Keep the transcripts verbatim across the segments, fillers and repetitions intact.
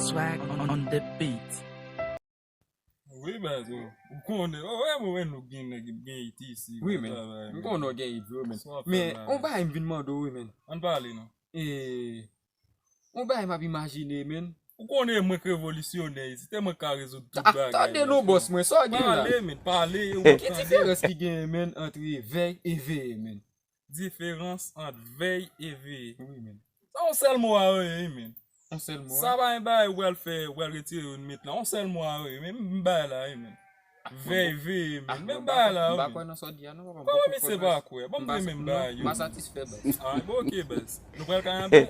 Swag on, on the beat. Wi, baz, ou konnen. Ou wè, mwen, nou gen nèg gen it isi. Wi, men. M konnen w gen it vre, men. Men, yon bagay m vin mande w, wi, men. Ann pale, non. E, yon bagay m ap imajine, men. Ou konnen mwen k revolisyonè isi, se mwen k ka rezoud tout bagay. Tande non, bòs mwen, sa w gen la? Pale, men, pale. Ki diferans ki genyen, men, ant vèy e veye, men? Diferans ant vèy e veye. Wi, men. Sa yon sèl mo a yo ye, men. Yon sèl mo a? Sa pa yon bagay ou pral fè, ou pral retire yo nan met la. Yon sèl mo a yo ye, men m bay la, ye, men. Vèy, veye, men. Men m bay la, men. M pa kwè nan sa w di a, non, papa. Kòman misye pa kwè? Bon, m te menm bay yo. M pa satisfè, baz. Ah, bon, ok, baz. Nou pral kay antre?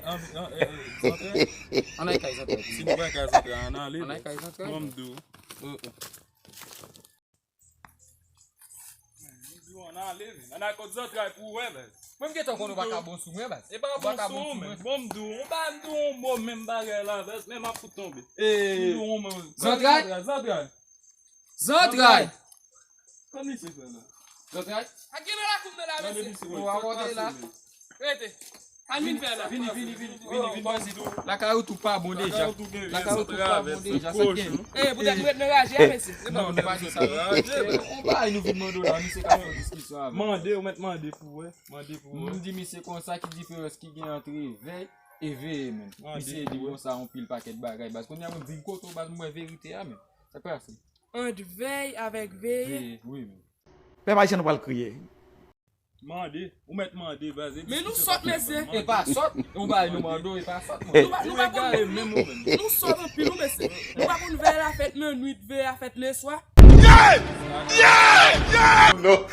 Ann al kay zantray. Si nou pral kay zantray, ann ale. Ann al kay zantray. Bon, m di w. Ann ale, men. Ann al kot zantray pou w wè, baz. Mwen, m gentan konnen w pa ka bon sou mwen, baz. E pa bon sou ou, men. Bon, m di w, ou pa m di w yon mo, menm bagay la, baz, men m ap fout tonbe. M di w yon mo. Zantray! Zantray! Zantray! Sa misye fè la? Zantray? A gen nan lakou m nan la, mesye. Ou a monte la. Rete. Sa n vin fè la? Vini, vini, vini, vini, vini, baz. Lakay ou tou pa bon deja. Lakay ou tou pa bon deja. Sa k gen? E, poutèt nou ret nan raje a, mesye. Non, nou pa di sa, non. Yon bagay nou vin mande w la, misye ka fè yon diskisyon avè w. Mande, ou mèt mande pou wè. Mande pou wè. M di misye konsa, ki diferans ki gen ant vèy e veye, men? Misye di konsa yon pil pakèt bagay, baz. Kounye a mwen vin kote w, baz, m wè verite a, men. Sa k pase? Ant vèy avèk veye. Veye, wi, men. Pèp ayisyen, nou pral kriye. Mande, ou mèt mande, baz. Men nou sòt, mesye. E pa sòt, yon bagay nou mande w, e pa sòt, mwen. Nou pa, nou pa konn, nou, nou sòt anpil, wi, mesye. Nou pa konn vèy la fèt nan nwit, veye a fèt lèswa. Non.